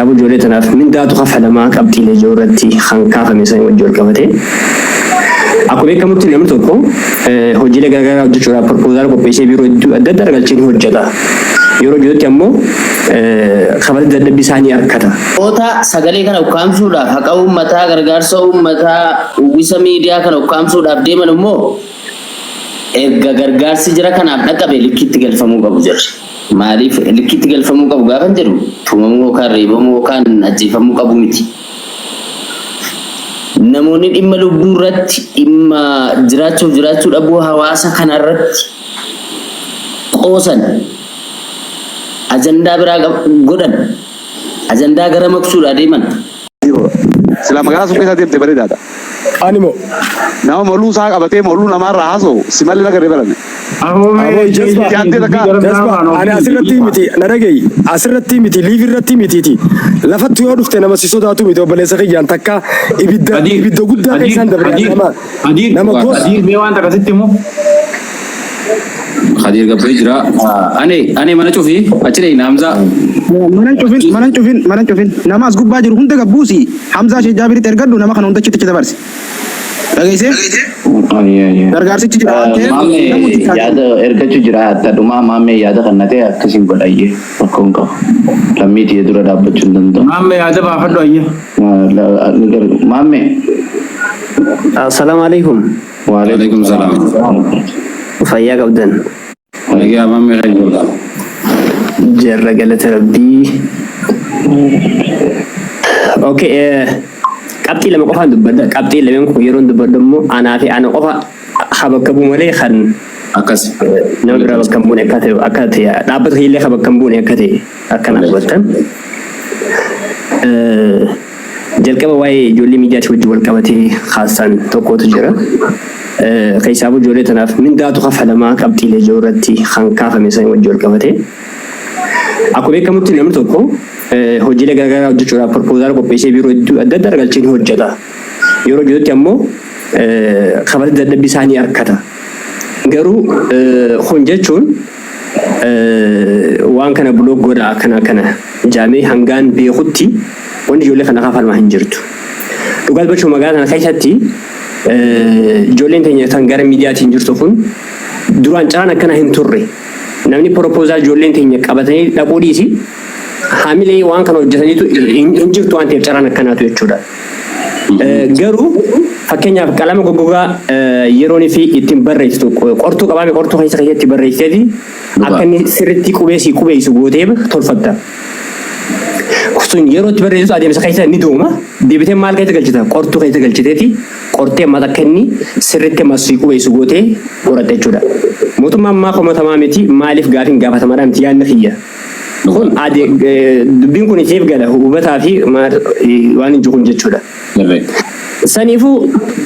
Kanaafuu ijoollee tanaaf mindaatu kafalamaa qabxiilee jiru irratti kan kaafame san wajjin wal qabate. Akkuma beekamutti namni tokko hojiilee garaagaraa hojjechuudhaaf proposal qopheessee biiroo hedduu adda addaa galchee ni hojjeta. Yeroo hojjetutti ammoo kafaltii dadhabbii isaa ni argata. Namoota sagalee kana ukkaamsuudhaaf haqa uummataa, gargaarsa uummataa, uwwisa miidiyaa kana ukkaamsuudhaaf deeman immoo erga gargaarsi jara kanaaf dhaqqabe likkiitti galfamuu qabu jarri. Maaliif likkiitti galfamuu qabu gaafan jedhu tumamuu yookaan reebamuu yookaan ajjeefamuu qabu miti. Namoonni dhimma lubbuu irratti dhimma jiraachuuf jiraachuu dhabuu hawaasa kana irratti qoosan ajandaa biraa godhan ajandaa gara maqsuudhaa deeman. Silaa magaalaa sun keessa deemte bareedaadha. Ani moo. Nama moluu isaa qabatee moluu namaarraa haasa'u si malee nagarree barame. Aboo jazba Itti aantee takka jazba ani asirratti miti na dhaga'i asirratti miti liivi irratti mitiiti lafatti yoo dhufte nama si sodaatu miti obboleessa kiyyaan takka ibidda Kadir, ibidda guddaa Kadir, keessaan dabre Kadir, nama Kadir, nama gosa Kadir, mee waan takka sitti himu. Kadir gabbee jira. Ane, ane mana cufi, achi dhayna Hamzaa. Mana hin cufin, mana hin cufin, mana hin cufin. Nama as gubbaa jiru hunda gabbuusi. Hamzaa Sheekh Jaabiritti ergadhu nama kana hunda achitti achi dabarsi. Dhageessee? Gargaarsichi jira waan ta'eef Maammee namooti isaa yaada ergachuu jira hatta dhumaa maammee yaada kan natee akkasiin godhayyee rakkoo hin qabu. Lammii tiyya dura dhaabbachuu hin danda'u. Maammee yaada baafadhu ayyee. Maammee. Assalaamu alaikum. Waalaikum salaam. Fayyaa qabdan. Nagaa maammee keenya. Jarra galata rabbii. Okay, qabxii lama qofaan dubbadha. Qabxii lameen kun yeroon dubbadhu immoo anaa fi ana qofa haa bakka bu'u malee kan Akkas. nama biraa bakka hin buune akka ta'e akka ta'e dhaabbata kiyyallee kan bakka hin buune akka ta'e akka naaf hubattan. Jalqaba waa'ee ijoollee miidiyaatti wajjin wal qabatee haasaan tokkotu jira. Keessaafuu ijoollee tanaaf mindaatu kafalamaa qabxiilee jiru irratti kan kaafame san wajjin wal qabatee. Akkuma beekamutti namni tokko hojiilee garaagaraa hojjechuudhaaf proposal qopheessee biiroo hedduu adda addaa galchee ni hojjeta. Yeroo hojjetutti ammoo kafaltii dadhabbii isaa ni argata. Garuu kun jechuun waan kana block godha akkana akkana jaamee hangaan beekutti wanni ijoollee kana kafalmaa hin jirtu. Dhugaa dubbachuu magaalaa kana keessatti ijoolleen teenya kan gara miidiyaatiin jirtu kun duraan carraan akkana hin turre. Namni proposal ijoolleen teenya qabatanii dhaquu dhiisi hamilee waan kana hojjetaniitu hin jirtu waan ta'eef carraan akkanaatu jechuudha. Garuu fakkeenyaaf qalama goggogaa yeroon fi ittiin barreessitu qortuu qabaame qortuu keessa keessatti barreessiteeti akka inni sirriitti qubeessii qubeessu gootee tolfatta. Sun yeroo itti barreessitu adeemsa keessa ni dooma. Deebitee maal keessa galchita? Qortuu keessa galchiteeti qortee ammas akka inni sirriitti ammas sii qubeessu gootee qoratta jechuudha. Mootummaan maa komatamaa miti maaliif gaafiin gaafatamaadha miti yaadni kiyya. Kun ade dubbiin kun isiif gala hubataa fi waan hin jiru jechuudha. Saniifuu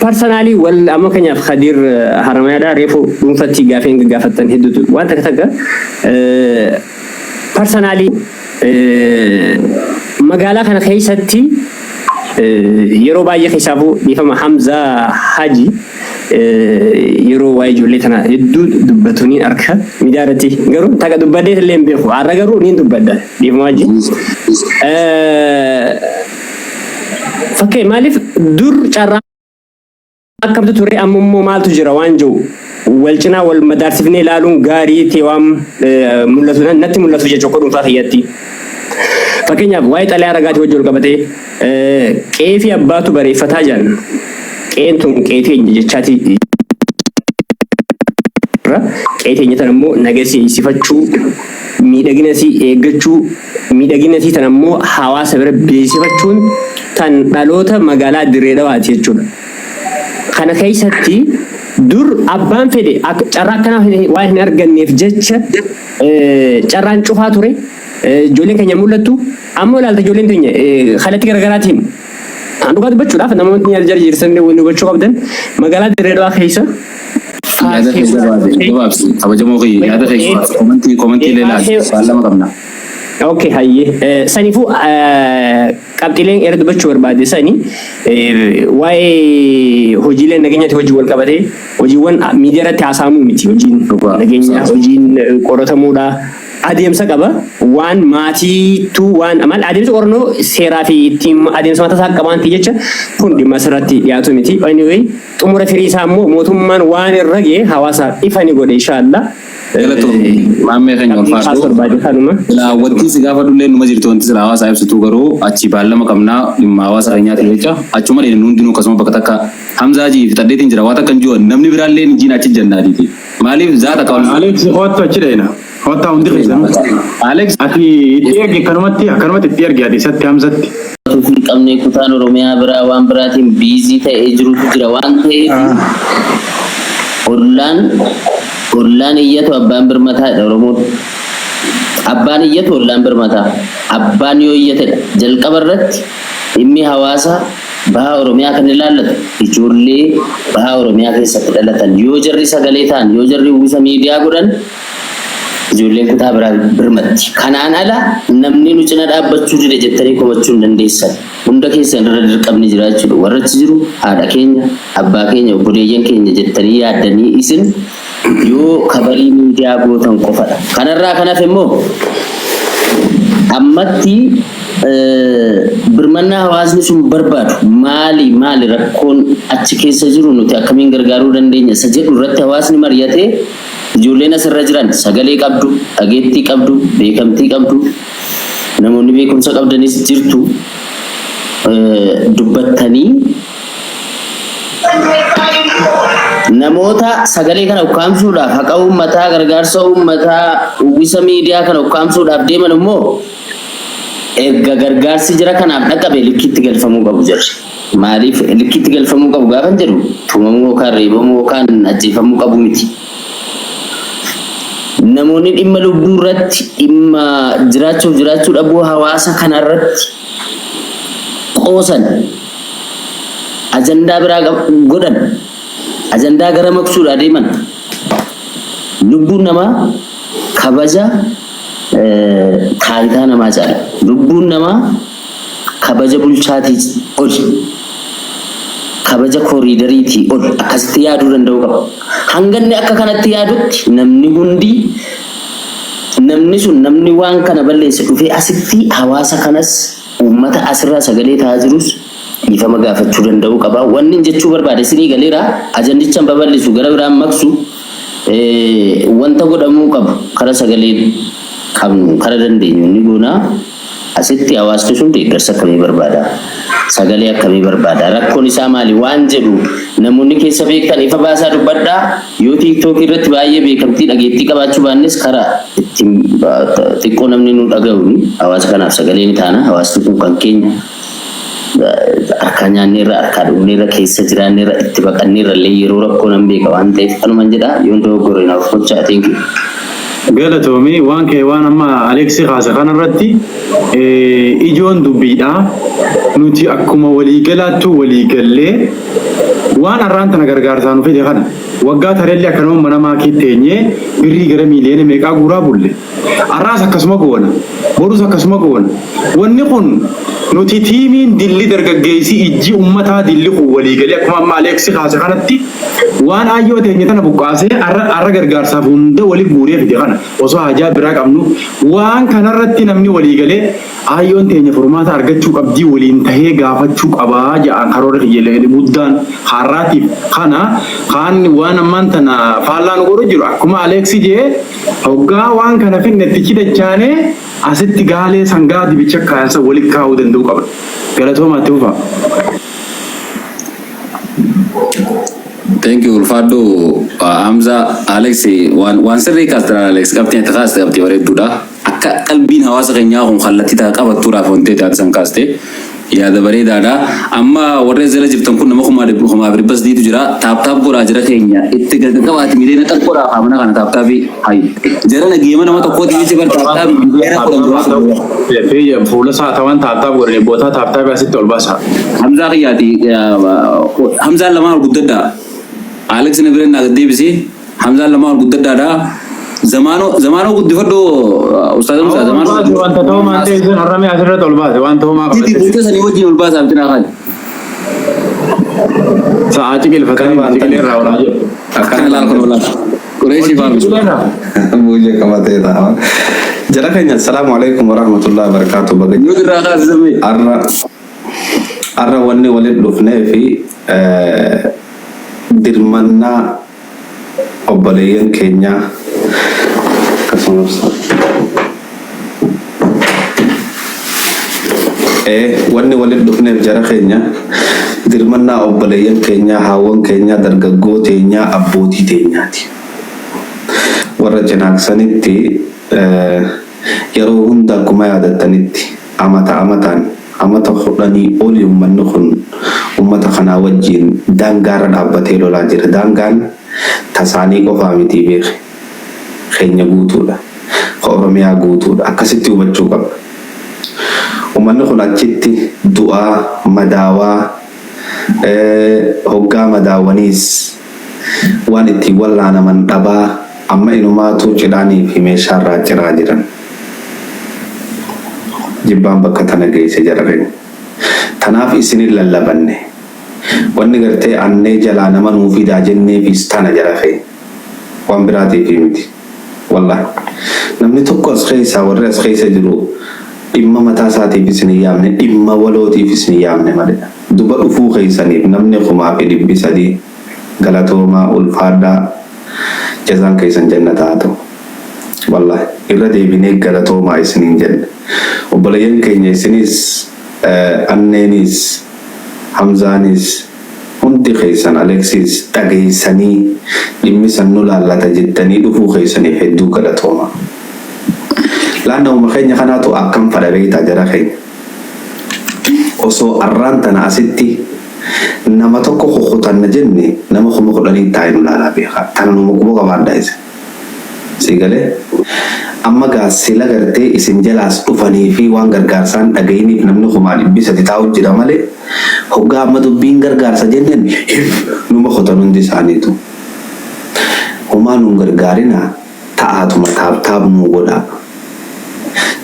personally wal amma keenyaaf Khadiir Haramayaadha reefu dhuunfatti gaafii gaafattan hedduutu waan takka takka personally magaalaa kana keessatti yeroo baay'ee keessaafuu dhiifama Hamzaa Haji yeroo waa'ee ijoollee tana hedduu dubbatu niin arka miidiyaa irratti garuu takka dubbadhee illee hin beeku har'a garuu niin dubbadha dhiifama wajjin. Fakkee maaliif dur carraa akkamtu ture amma immoo maaltu jira waan jiru wal cinaa wal madaalsifnee ilaaluun gaarii ta'e waan mul'atu natti mul'atu jechuudha dhuunfaa kiyyatti. Fakkeenyaaf waa'ee xalayaa ragaatii wajjin wal qabatee qe'ee fi abbaatu bareeffataa jiran qe'een tun qe'ee teenya jechaati qe'ee teenya tan immoo nagasii eegsifachuu miidhagina isii eeggachuu miidhagina isii tan ammoo hawaasa bira beeksifachuun tan dhaloota magaalaa Dirree Dhawaati jechuudha. Kana keessatti dur abbaan fedhe carraa akkanaa waan hin arganneef jecha carraan cufaa ture. Ijoolleen keenya mul'attu amma ilaalta ijoolleen teenya kallattii garaagaraatiin dhugaa dubbachuudhaaf namoonni jala jirtan wanni hubachuu qabdan magaalaa Dirree Dhawaa keessa Yaada kee gabaabsi kabajamoo kiyya yaada kee gabaabsi komantii komantii illee laali waan lama qabna. Okay, hayyee. Saniifuu qabxiileen irra dubbachuu barbaade sani waa'ee hojiilee nageenyaatti hojii wal qabatee hojiiwwan miidiyaa irratti haasa'amuu miti hojiin nageenyaa hojiin qoratamuudha. Adeemsa qaba. Waan maatiitu waan maal adeemsa qorannoo seeraa fi ittiin adeemsa mataa isaa qaba waan ta'eef jecha kun dhimma asirratti dhiyaatu miti. Anyway, xumura firii isaa immoo mootummaan waan irra ga'e hawaasaaf ifa ni godhe inshaAllah. Galatoomii maammee keenya Qabxiin kaasuu ulfaadhu. barbaade kanuma. Silaa wanti si gaafadhullee numa jirti wanti silaa hawaasaa ibsitu garuu achi baallama qabnaa dhimma hawaasa keenyaati jecha achuma dheedhan hundinuu akkasuma bakka takka Hamzaa jii fixadheetiin jira waa takka hin jiru namni biraallee hin jiin achi jannaatiiti. Maaliif zaata qaban. Alex kottu achi dheena. Kottaa hundi keessanuu. Alex Ati itti ergi akkanumatti akkanumatti itti ergi ati isatti Hamzatti. Hin qabne kutaan Oromiyaa biraa waan biraatiin busy ta'ee jirutu jira waan ta'eef ollaan ollaan iyyatu abbaan birmataadha Oromoon. Abbaan iyyatu ollaan birmataa. Abbaan yoo iyyatedha. Jalqaba irratti dhimmi hawaasa baha Oromiyaa kan ilaallatu ijoollee baha Oromiyaa keessatti dhalatan yoo jarri sagalee ta'an yoo jarri uwwisa miidiyaa godhan ijoolleen kutaa biraa birmatti. Kanaan ala namni nu cina dhaabbachuu dide jettanii komachuu hin dandeessan. Hunda keessan irra dirqamni jira jechuudha. Warra achi jiru haadha keenya, abbaa keenya, obboleeyyan keenya jettanii yaaddanii isin yoo kabarii miidiyaa gootan qofadha. Kanarraa kan hafe immoo ammatti birmannaa hawaasni sun barbaadu maali maali rakkoon achi keessa jiru nuti akkamiin gargaaruu dandeenya isa jedhu irratti hawaasni mari'atee ijoolleen asirra jiran sagalee qabdu, dhageettii qabdu, beekamtii qabdu, namoonni beekumsa qabdanis jirtu dubbattanii namoota sagalee kana ukkaamsuudhaaf haqa uummataa gargaarsa uummataa uwwisa miidiyaa kana ukkaamsuudhaaf deeman immoo erga gargaarsi jira kanaaf dhaqqabe likkitti galfamuu qabu jirri. Maaliif likkitti galfamuu qabu gaafan jedhu tumamuu yookaan reebamuu yookaan ajjeefamuu qabu miti. Namoonni dhimma lubbuu irratti dhimma jiraachuuf jiraachuu dhabuu hawaasa kana irratti qoosan ajandaa biraa godhan ajandaa gara maqsuudhaa deeman lubbuun namaa kabaja taayitaa namaa caala. Lubbuun namaa kabaja bulchaatii oli. Kabaja kooriidariitii ol akkasitti yaaduu danda'uu qaba. Hanga inni akka kanatti yaadutti namni hundi namni sun namni waan kana balleesse dhufee asitti hawaasa kanas uummata asirraa sagalee ta'aa jirus dhiifama gaafachuu danda'uu qaba. Wanni jechuu barbaade isinii galeera. Ajandicha hin babal'isu gara biraan maqsu wanta godhamuu qabu kara sagalee qabnu kara dandeenyu ni goona. Asitti hawaasni sun deeggarsa akkamii barbaada? Sagalee akkamii barbaada? Rakkoon isaa maali? Waan jedhu namoonni keessa beektan ifa baasaa dubbadhaa. Yoo TikTok irratti baay'ee beekamtii dhageettii qabaachuu baannes kara ittiin xiqqoo namni nu dhaga'uun hawaasa kanaaf sagalee ni taana. Hawaasni kun kan keenya harkaa nyaanneerra, harkaa dhugneerra, keessa jiraanneerra, itti baqanneerra illee yeroo rakkoo nan beeka waan ta'eef kanuman jedha. Yoon dogoggore naaf gochaa. Thank you. Galatoomi waan kee waan amma Aleeksi kaase kanarratti ijoon dubbiidha. Nuti akkuma waliigalaattuu waliigallee waan har'aan tana gargaarsaa nu fide kana waggaa tareellee akkanuma mana maakii teenyee birrii gara miiliyoona meeqaa guuraa bulle. Har'aas akkasuma goona. Borus akkasuma goona. Wanni kun nuti tiimiin dilli dargaggeessi ijji ummataa dilli kun waliigalee akkuma amma Aleeksi kaase kanatti waan aayyoo teenya tana buqqaasee har'a gargaarsaaf hunda wali guuree fide kana osoo hajaa biraa qabnu waan kanarratti namni waliigalee aayyoon teenya furmaata argachuu qabdii waliin tahee gaafachuu qabaa jedhaan karoora kiyya guddaan har'aatiif kana kaan waan ammaan tana faallaa nu godhu jiru akkuma Aleeksi jee hoggaa waan kana finne itti chidachaanee asitti gaalee sangaa dibicha kaayansa wali kaa'uu danda'uu qabna. Galatoomaa itti fufaa. Thank you ulfaadhu Hamza Alex waan sirrii kaastan Alex qabxii ati kaaste qabxii bareedduudha. Akka qalbiin hawaasa keenyaa kun kallattii ta'a qabattuudhaaf wanti ati san kaaste yaada bareedaadha. Amma warri as jala jirtan kun nama 3,300tu jira. Tap tap godhaa jira keenya itti qabaati miiliyoona xaq godhaa faamana kana tap tapii hayi. Jara nageema nama tokkooti jechi bar tap tap miiliyoona 10 Fuula isaa tawan tap tap godhanii bootaa tap tapii asitti ol baasaa. Hamzaa kiyyaati Hamzaan lamaan ol guddadhaa. Alex na bira naa deebisi. Hamzaan lamaan ol guddadhaadha. Zamaanoo zamaanoo guddifadhu Ustaaz Hamzaa zamaanoo. Wanta ta'uu maan ta'e sun har'amee asirratti ol baase waan ta'uu maa Titi qabate. bulcha sanii wajjin ol baasaa bitinaa kan. Sa'aa ciqilfatanii ciqilee irraa olaa jiru. Akkana laal kun olaal. Qureeshii faamisu. Ciqilee irraa. Buuje qabatee ta'a. Jara keenya, assalaamu alaikum warahmatullahi wabarakatuh. Baga Nuti irraa kaasisame. Arra wanni walitti dhufnee fi dirmannaa obboleeyyan keenyaa akkasumas wanni walitti dhufneef, jara keenya, dirmannaa obboleeyyan keenyaa, haawwan keenyaa, dargaggoo teenyaa, abbootii teenyaati. Warra cinaaksanitti yeroo hunda akkuma yaadattanitti amata amataan amata 10 oli uummanni kun uummata kanaa wajjin daangaarra dhaabbatee lolaa jira. Daangaan tasaanii qofaa miti, beeke, keenya guutuudha. Ka Oromiyaa guutuudha. Akkasitti hubachuu qabna. Uummanni kun achitti du'aa, madaawaa, hoggaa madaawwaniis waan ittiin wallaanaman dhabaa, amma inumaatu cidhaanii fi meeshaarraa ciraa jiran. Jibbaan bakka tana geesse, jara keenya. Tanaaf isinin lallabanne. Wanni gartee annee jalaa nama nuu fidaa jenneefis tana, jara keenya. Waan biraatiif miti. Wallahi. Namni tokko as keessaa, warri as keessa jiru, dhimma mataa isaatiif isin hin yaamne, dhimma walootiif isin hin yaamne malee. Duba dhufuu keessaniif namni 3,300 galatoomaa, ulfaadhaa, jazaan keessan jannataa haa ta'u. Wallahi irra deebinee galatoomaa isiniin jenna. Obboleeyyan keenya, isinis, anneenis, Hamzaanis, hundi keessan, Aleksiis, dhageessanii dhimmi san nu laallata jettanii dhufuu keessaniif hedduu galatooma. Laannawuma keenya kanaatu akkam fadha beektaa, jara keenya? Osoo arraan tana asitti nama tokko kukutanna jenne, nama 10,000 taa'ee nu laalaa beekaa. Tana numa quba qabaadhaa isin. Si galee? Amma gaa sila gartee isin jalaas dhufanii fi waan gargaarsaan dhagayiniif namni 300,000 taa'u jira malee, hoggaa amma dubbiin gargaarsa jenneen hif numa kutan hundi isaaniitu. Homaa nun gargaarinaa, ta'aatuma tap tap nuu godhaa.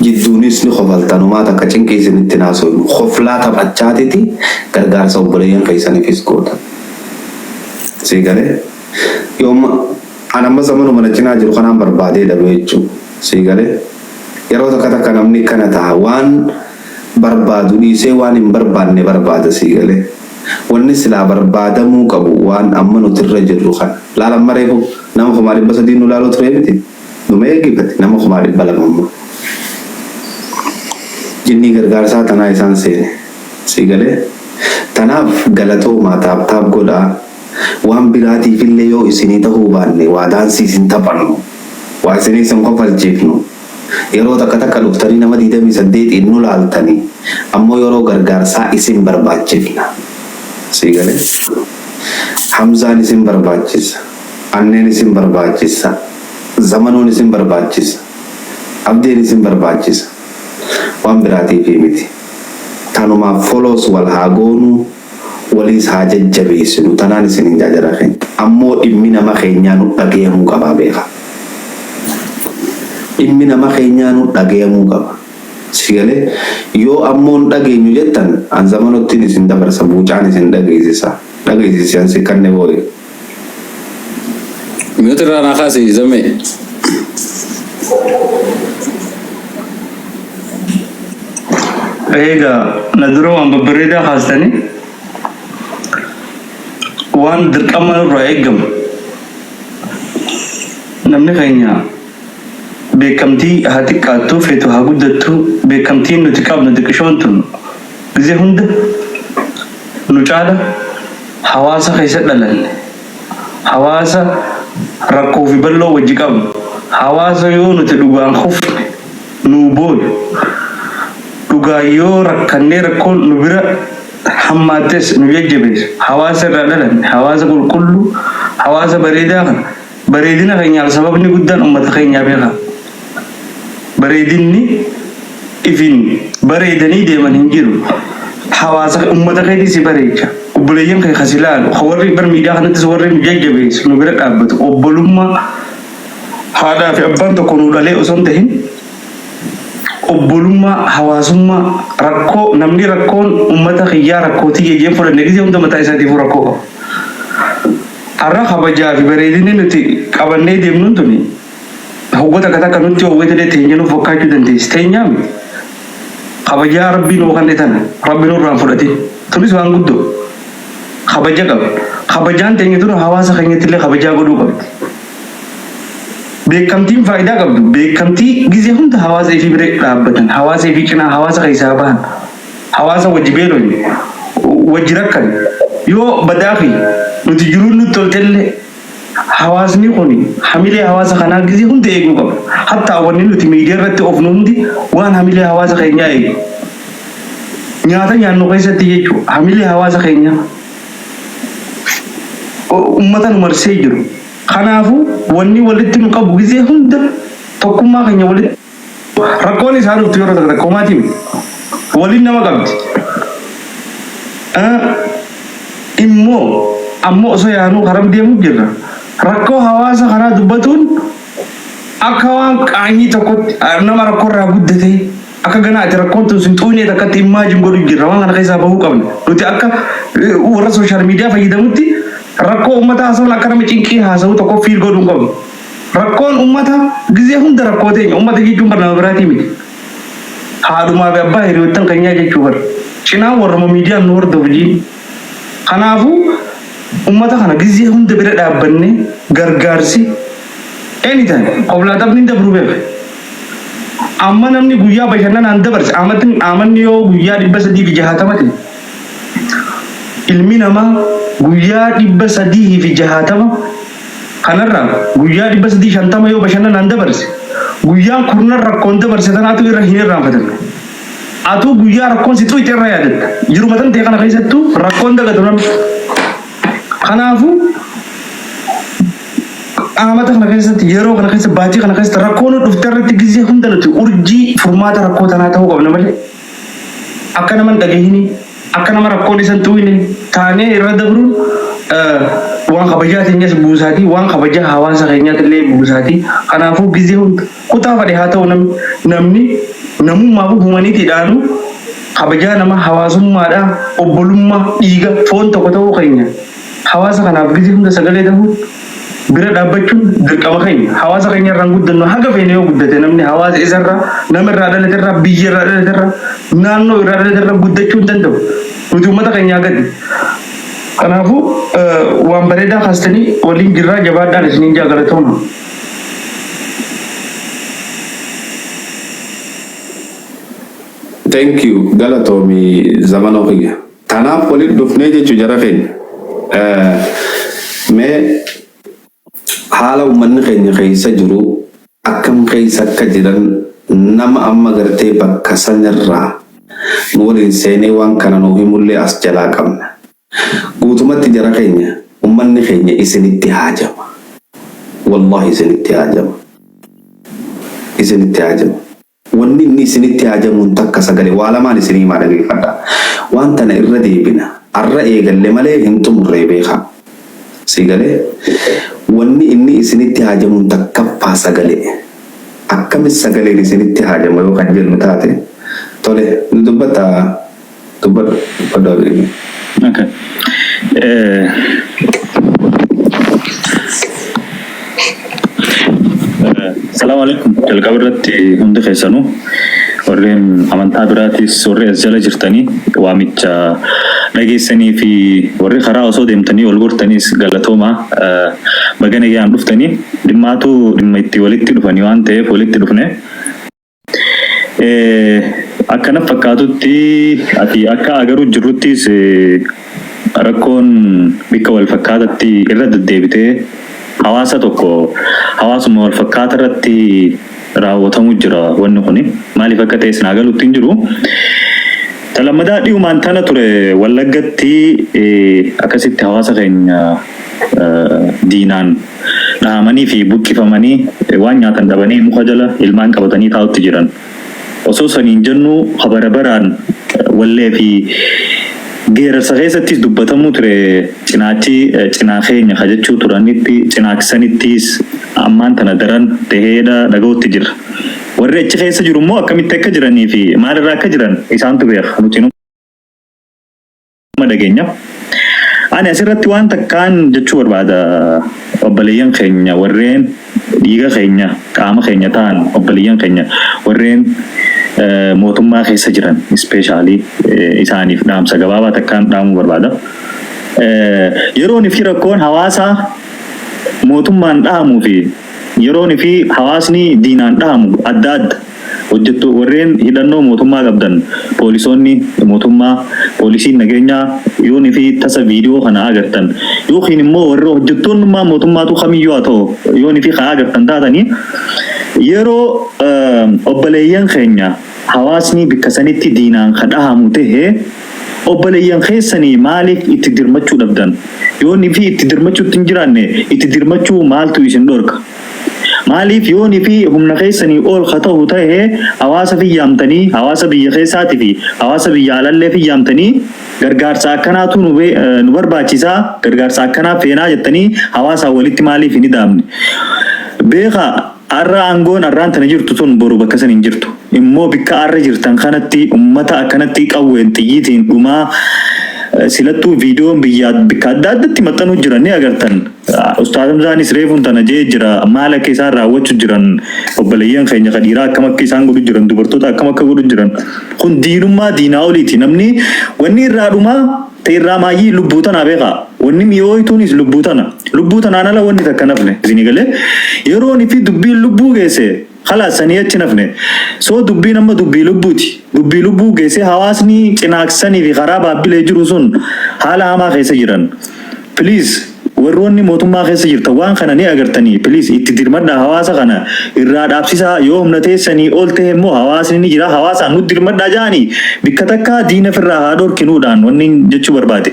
Jidduunis ni kofaltan, homaa takka cinqii isinitti naasofnu. Koflaa taphachaatiti gargaarsa obboleeyyan keessaniifis gootan. Si galee? Yooma an amma zamanuma na cinaa jiru kanaan barbaadee dhabe jechuu. Si galee? Yeroo takka takka namni kana ta'a, waan barbaadu dhiisee waan hin barbaanne barbaada, si galee? Wanni silaa barbaadamuu qabu waan amma nuti irra jirru kana. Laala, amma reefu nama 300,000 nu laaluu ture miti. Numa eeggifate nama 200,000 amma. Jinnii gargaarsaa tanaa isaan seene. Si galee? Tanaaf galatoomaa, tap tap godhaa. Waan biraatiifillee yoo isinii tahuu baanne, waa daansii isin taphannu. Waa isinii isin kofalchiifnu. Yeroo takka takka dhuftanii nama 28n nu laaltanii, ammoo yeroo gargaarsaa isin barbaachifna. Si galee? Hamzaan isin barbaachisa. Anneen isin barbaachisa. Zamanuun isin barbaachisa. Abdeen isin barbaachisa. Waan biraatiifii miti. Tanumaaf follows wal haa goonuu, waliis haa jajjabeessinu, tanaan isinin jaa, jara keenya. Ammoo dhimmi nama keenyaa nu dhagayamuu qabaa, beekaa. Dhimmi nama keenyaa nu dhagayamuu qaba. Si galee? Yoo ammoo hin dhageenyu jettan, an zamanottiin isin dabarsa, buucaan isin dhageessisa. Dhageessisi an si kanne booye. Mute irraa naa kaasi, Zammee. Egaa na dura waan babbareedaa kaastanii, waan dirqama nurraa eeggamu, namni keenya beekamtii haa xiqqaattuu feetu haa guddattuu, beekamtiin nuti qabnu xiqqishoon tun gizee hunda nu caala hawaasa keessa dhalanne, hawaasa rakkoo fi bal'oo wajji qabnu, hawaasa yoo nuti dhugaan kufne nuu booyu, dhugaan yoo rakkannee rakkoon nu bira hammaattes nu jajjabeessu, hawaasa irraa dhalanne, hawaasa qulqulluu, hawaasa bareedaa kana, bareedina keenyaaf sababni guddaan ummata keenyaa, beekaa. Bareedinni ifin bareedanii deeman hin jiru. Hawaasa ummata keetii si bareecha. Obboleeyyan kee kasi laalu, ka warri bar miidiyaa kanattis warri nu jajjabeessu, nu bira dhaabbatu, obbolummaa haadhaa fi abbaan tokko nu dhalee osoo hin tahin, obbolummaa hawaasummaa, rakkoo namni rakkoon ummata kiyyaa rakkoo tiyya jeen fudhanne gisee hunda mataa isaatiifuu rakkoo qaba. Har'a kabajaa fi bareedinni nuti qabannee deemnuun tuni Hogga takka takka nutti howwitellee teenya nuuf fakkaachuu dandeessi. Teenyaa miti. Kabajaa Rabbii nuu kanne tana Rabbi nurraa hin fudhatin. Tunis waan guddoo. Kabaja qabna. Kabajaan teenya tun hawaasa keenyattillee kabajaa godhuu qabdi. Beekamtiin faayidaa qabdu beekamtii gizee hunda hawaasa ifii bira dhaabbatan, hawaasa ifii cinaa, hawaasa keessaa bahan, hawaasa wajji beeloyne, wajji rakkanne. Yoo badaa fi nuti jiruun nutti toltellee Hawaasni kuni hamilee hawaasa kanaa gizee hunda eeguu qaba. Hattaa wanni nuti miidiyaa irratti oofnu hundi waan hamilee hawaasa keenyaa eegu. Nyaata nyaannu keessatti jechuun hamilee hawaasa keenyaa ummata nu marsee jiru. Kanaafuu wanni walitti nu qabu gizee hunda tokkummaa keenya walitti Rakkoon isaa dhuftu yeroo takka takka homaatii miti. Waliin nama qabdi. Immoo ammoo osoo yaanuu karam deemuu jirra. Rakkoo hawaasa kanaa dubbatuun akka waan qaanyii tokkotti nama rakkoo irraa guddatee akka ganaa ati rakkoon tun sin xuunee takkatti immaajin godhu jirra. Waan kana keessaa bahuu qabna. Nuti akka warra sooshaal miidiyaa fayyadamutti rakkoo uummataa haasa'uun akka nama cinqii haasa'u tokko fiil godhuu hin qabnu. Rakkoon ummata gizee hunda rakkoo teenya. Ummata jechuun bar nama biraatii miti. Haadhumaa fi abbaa hiriyoottan keenyaa jechuu bar. Cinaan warruma miidiyaan nu hordofu jiin. Kanaafuu ummata kana gizee hunda bira dhaabbannee gargaarsi anytime qoblaa taphni hin dabru beeki. Amma namni guyyaa bashannanaan dabarse amatni amanni yoo guyyaa 360 ta'e ilmi namaa guyyaa 360 Kanarraa guyyaa 350 yoo bashannanaan dabarse, guyyaan kurnan rakkoon dabarse tanaatu irra hin irraanfatamne. Atuu guyyaa rakkoon si xuyxe irra yaadatta. Jiruma tantee kana keessattuu rakkoon dagatu namni. Kanaafuu amata kana keessatti yeroo kana keessa baatii kana keessatti rakkoo nu dhufte irratti gizee hunda nuti urjii furmaata rakkoo tanaa ta'uu qabna malee akka nama hin dhagahinii Akka nama rakkoon isa hin xuuyne taanee irra dabruun waan kabajaa teenyas buusaati, waan kabajaa hawaasa keenyaatillee buusaati. Kanaafuu gizee hunda kutaa fadhe haa ta'u namni namni namummaafuu humanitiidhaanuu kabajaa nama hawaasummaadhaa obbolummaa dhiiga foon tokko ta'uu keenya hawaasa kanaaf gizee hunda sagalee ta'uun bira dhaabbachuun dirqama keenya. Hawaasa keenya irraan guddannu haga feene yoo guddate namni hawaasa isarraa, nama irraa dhalate irraa, biyya irraa dhalate irraa, naannoo irraa dhalate irraa guddachuu hin danda'u. Nuti uummata keenyaa gadi. Kanaafuu waan bareedaa kaastanii waliin jirraa jabaadhaan isiniin jaa galatooma. Thank you galatoomi zamanoo kiyya. Tanaaf walitti dhufnee jechu jara keenya. Mee haala ummanni keenya keessa jiru akkam keessa akka jiran nama amma gartee bakka sanirraa nu waliin seenee waan kana nuu himullee as jalaa qabna. Guutumatti jara keenya ummanni keenya isinitti haajama. Wallahi isinitti haajama. Isinitti haajama. Wanni inni isinitti haajamuun takka sagalee waa lamaan isinii himaa dhageeffadhaa. Waan tana irra deebina. Arra eegalle malee hin xumurree beekaa. Sii galee? Wanni inni isinitti haajamuun takkaffaa sagalee. Akkami sagaleen isinitti haajama yoo kan jennu taate tole ni dubbattaa dubbadhu dubbadhu Habiibi. Okay. Salaamu alaikum. Jalqaba irratti hundi keessanuu warreen amantaa biraatis warri as jala jirtanii waamicha dhageessanii fi warri karaa osoo deemtanii ol gortaniis galatoomaa baga nagayaan dhuftanii dhimmaatu dhimma itti walitti dhufanii waan ta'eef walitti dhufne. Akka naf fakkaatutti ati akka agaruu jirruttis rakkoon bikka wal fakkaatatti irra deddeebitee hawaasa tokko hawaasuma wal fakkaata irratti raawwatamu jira wanni kuni maaliif akka ta'es naa galutti hin jiru. Ta lammadaa dhiyumaan tana ture Wallaggatti akkasitti hawaasa keenya diinaan dhahamanii fi buqqifamanii waan nyaatan dhabanii muka jala ilmaan qabatanii taa'utti jiran. Osoo saniin jennuu ka bara baraan wallee fi geerarsa keessattis dubbatamuu ture cinaachi cinaa keenya ka jechuu turanitti cinaaksanittiis ammaan tana daran taheedha dhaga'utti jirra. Warri achi keessa jiru immoo akkamitti akka jiranii fi maalirra akka jiran isaantu beeka. Nuti Numa dhageenya. Ani asirratti waan takkaan jechuu barbaada obboleeyyan keenya warreen Dhiiga keenya, qaama keenya ta'an, obboleeyyan keenya warreen mootummaa keessa jiran especially isaaniif dhaamsa gabaabaa takkaan dhaamuu barbaada. Yeroon fi rakkoon hawaasaa mootummaan dhahamuu fi yeroon fi hawaasni diinaan dhahamu adda adda. Hojjettu warreen hidhannoo mootummaa qabdan, poolisoonni mootummaa, poolisiin nageenyaa, yoonii fi tasa viidiyoo kana agartan yookiin immoo warra hojjettoonnummaa mootummaatu kamiyyuu haa ta'u, yoonii fi haa agartan taatanii, yeroo obboleeyyan keenya hawaasni bikka sanitti diinaan ka dhahamu ta'e, obboleeyyan keessanii maaliif itti dirmachuu dhabdan? Yoonii fi itti dirmachuutti hin jiraanne, itti dirmachuu maaltu isin dhorka? Maaliif yoonii fi humna keessanii ol ka ta'u ta'e, hawaasa fiyyaamtanii, hawaasa biyya keessaatii fi hawaasa biyya alallee fiyyaamtanii, gargaarsa akkanaatu nu barbaachisaa, gargaarsa akkanaa feenaa jettanii hawaasa walitti maaliif hin ida'amne? Beekaa, har'a aangoon har'aan tana jirtu tun boru bakka san hin jirtu. Immoo bikka har'a jirtan kanatti ummata akkanatti qawween xiyyiitiin dhumaa, silattuu viidiyoon biyya bikka adda addatti maxxanuu jiran ni agartan. Ustaaz Hamzaanis reefuun tana jee jira, maal akka isaan raawwachuu jiran, obboleeyyan keenya ka dhiiraa akkam akka isaan godhu jiran, dubartoota akkam akka godhu jiran. Kun diinummaa diinaa oliiti. Namni wanni irraa dhumaa ta'e irraa maayyii lubbuu tanaa beekaa. Wanni mi'ooytuunis lubbuu tana. Lubbuu tanaan ala wanni takka nafne. Isinii galee yeroon fi dubbiin lubbuu geesse, khalaas, sanii achi nafne. So dubbiin amma dubbii lubbuuti. Dubbii lubbuu geesse, hawaasni cinaaksanii fi karaa baabbilee jiru sun haala hamaa keessa jiran. Please, warroonni mootummaa keessa jirtan waan kana ni agartanii, please itti dirmadhaa, hawaasa kana irraa dhaabsisaa. Yoo humna teessanii ol ta'e immoo hawaasni ni jira, hawaasaan nu dirmadhaa ja'anii bikka takka diina firraa haa dhorkinuudhaan wanni jechuu barbaade.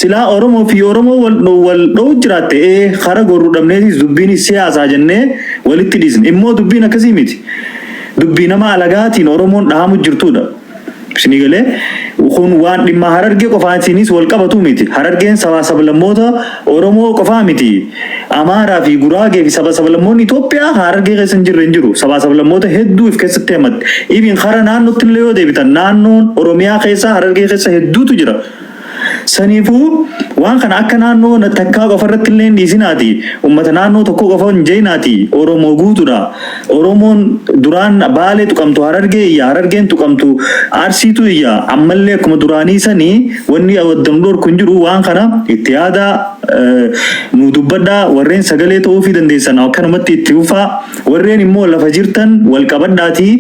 Silaa Oromoo fi Oromoo wal wal dho'u jiraatte, ee kara gorru dhabneetis dubbiin siyaasaa jennee walitti dhiisne. Immoo dubbiin akkasii miti. Dubbii nama alagaatiin Oromoon dhahamu jirtudha. Isinii galee, kun waan dhimma Harargee qofaatiinis wal qabatu miti. Harargeen sabaa sablammoota Oromoo qofaa miti. Amaaraa fi Guraagee fi saba sablammoonni Itoophiyaa Harargee keessa hin jirre hin jiru. Sabaa sablammoota hedduu if keessatti hammatte. Even kara naannootti illee yoo deebitan, naannoon Oromiyaa keessa Harargee keessa hedduutu jira. Saniifuu waan kana akka naannoo takkaa qofa irratti illee hin dhiisinaati. Uummata naannoo tokko qofa hin jeenaati. Oromoo guutuudha. Oromoon duraan Baalee tuqamtu Harargee iyya, Harargeen tuqamtu Arsiitu iyya. Ammallee akkuma duraanii sanii wanni waddan dhorku hin jiru. Waan kana itti yaadaa, nu dubbadhaa. Warreen sagalee ta'uufii dandeessan akkanumatti itti fufaa. Warreen immoo lafa jirtan wal qabadhaatii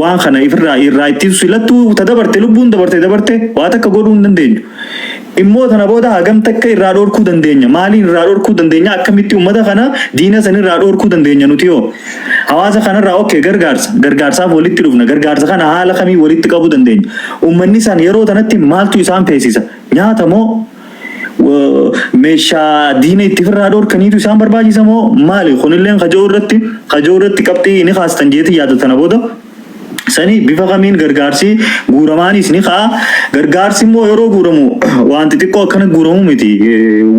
waan kana ifirraa irraa ittisu. Silattuu ta dabarte, lubbuun dabarte dabarte, waa takka godhuu hin dandeenyu. Immoo tana booda hagam takka irraa dhorkuu dandeenya? Maaliin irraa dhorkuu dandeenya? Akkamitti uummata kana diina san irraa dhorkuu dandeenya nuti yoo? Hawaasa kanarraa, okay, gargaarsa. Gargaarsaaf walitti dhufna. Gargaarsa kana haala kamii walitti qabuu dandeenya? Uummanni san yeroo tanatti maaltu isaan feesisa? Nyaata moo, meeshaa diina itti ofirraa dhorkaniitu isaan barbaachisa moo maali? Kunilleen kajoo irratti qabxii ni kaastan jeetii yaada tana booda. Sani bifa kamiin gargaarsi guuramaanis ni ka'a. Gargaarsi immoo yeroo guuramu waan xixiqqoo akkana guuramu miti.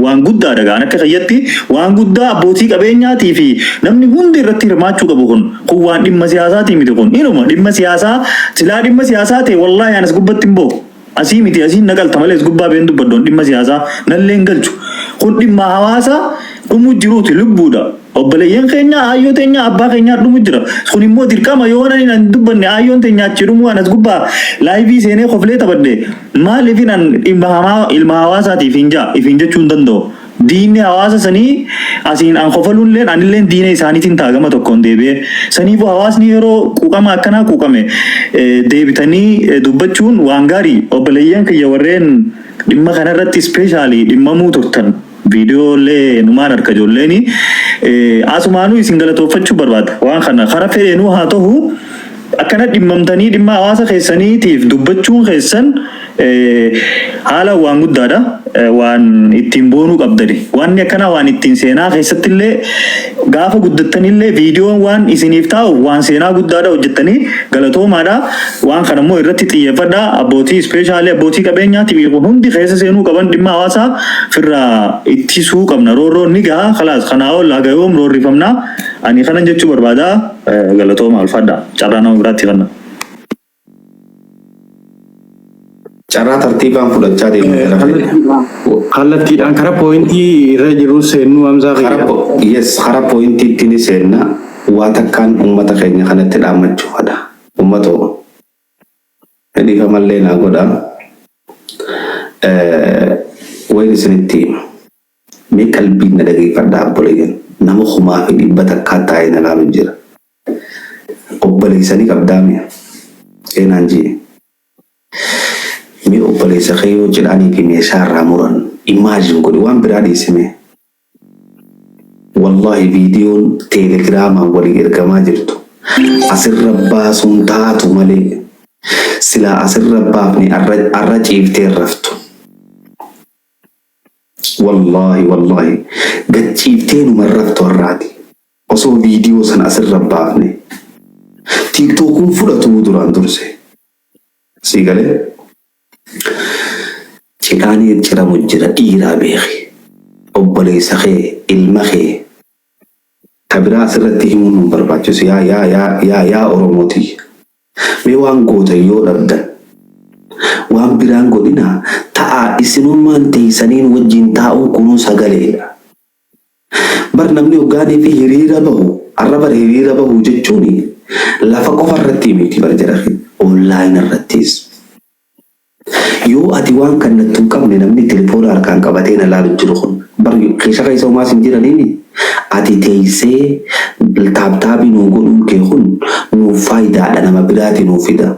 Waan guddaadha gaan akka fayyatti, waan guddaa abbootii qabeenyaatii fi namni hundi irratti hirmaachuu qabu kun. Kun waan dhimma siyaasaatii miti kun. Inuma dhimma siyaasaa, silaa dhimma siyaasaa ta'e, wallaahi anas gubbatti hin bahu. Asii miti, asiin naqalta malee as gubbaa been dubbaddoon dhimma siyaasaa nallee hin galchu. Kun dhimma hawaasa dhumuu jiruuti, lubbuudha. Obboleeyyan keenya, aayyoo teenya, abbaa keenyaa dhumu jira. Kun immoo dirqama yoo nan hin dubbanne, aayyoon teenya achi dhumuu, anas gubbaa live seenee koflee taphadhe maaliif an dhimma hamaa ilma hawaasaatiif hin jaa ifin jechuu hin danda'u. Diinni hawaasa sanii asiin an kofaluunilleen anilleen diina isaaniitiin ta'a gama tokkoon deebi'ee. Saniifuu hawaasni yeroo quuqama akkanaa quuqame deebitanii dubbachuun waan gaarii. Obboleeyyan kiyya warreen dhimma kanarratti especially dhimmamuu turtan, viidiyoolee numaan harka ijoolleeni asumaanuu isin galatoofachuu barbaada. Waan kana kara fedheenuu haa ta'u, akkana dhimmamtanii dhimma hawaasa keessaniitiif dubbachuun keessan haala waan guddaadha. Waan ittiin boonuu qabdani. Wanni akkanaa waan ittiin seenaa keessatti illee gaafa guddattanillee viidiyoon waan isiniif taa'u, waan seenaa guddaadha hojjettanii, galatoomaadha. Waan kana immoo irratti xiyyeeffadhaa. Abbootii, especially abbootii qabeenyaatiif, kun hundi keessa seenuu qaban. Dhimma hawaasaa firraa ittisuu qabna. Roorroon ni gaha. Khalaas, kanaa ol haga yoom roorrifamna? Ani kanan jechuu barbaada. Galatooma, ulfaadha. Carraa nama biraatti kanna. Carraa tartiibaan fudhachaa deemna jara keenya. Kallattiidhaan kara pointii irra jiru seennuu, Hamzaa kiyya. Yes, kara pointiitti ni seenna. Waa takkaan uummata keenya kanatti dhaammachuu fadha. Uummatoo. Dhiifamallee naa godha. Wayin isinitti hima. Mee qalbiin na dhageeffadhaa, obboleeyyan. Nama 1,100 taa'ee na laalu jira. Obboleessanii qabdaa mi'a. Seenaan jee. Mee obboleessa kee yoo cidhaanii fi meeshaa irraa muran imagine godhi, waan biraa dhiisime. Wallahi, viidiyoon teelegiraamaan walii ergamaa jirtu asirra baasuun taatu malee, silaa asirra baafne arra ciiftee raftu. Wallahi, wallahi, gad ciiftee numa raftu har'aati. Osoo viidiyoo sana asirra baafne TikTokuun fudhatu duraan durse. Sii galee, cidhaanii ciramu jira, dhiiraa beeki. Obboleessa kee, ilma kee. Ta biraa asirratti himuun nu barbaachisu. Yaa yaa yaa yaa yaa Oromooti. Mee waan gootan yoo dhabdan, waan biraan godhina ta'aa, isinummaan teessaniin wajjin taa'uun kunuu sagaleedha. Bar namni hoggaanii fi hiriira bahu arra, bar hiriira bahu jechuun lafa qofa irratti miti bar jara, online irrattis. Yoo ati waan kannattu hin qabne, namni telefoona harkaan qabatee na laalu jiru kun bar keessa keessa homaas hin jiraniini, ati teessee tap tapii nuu godhuun kee kun nuuf faayidaadha, nama biraati nuuf fida.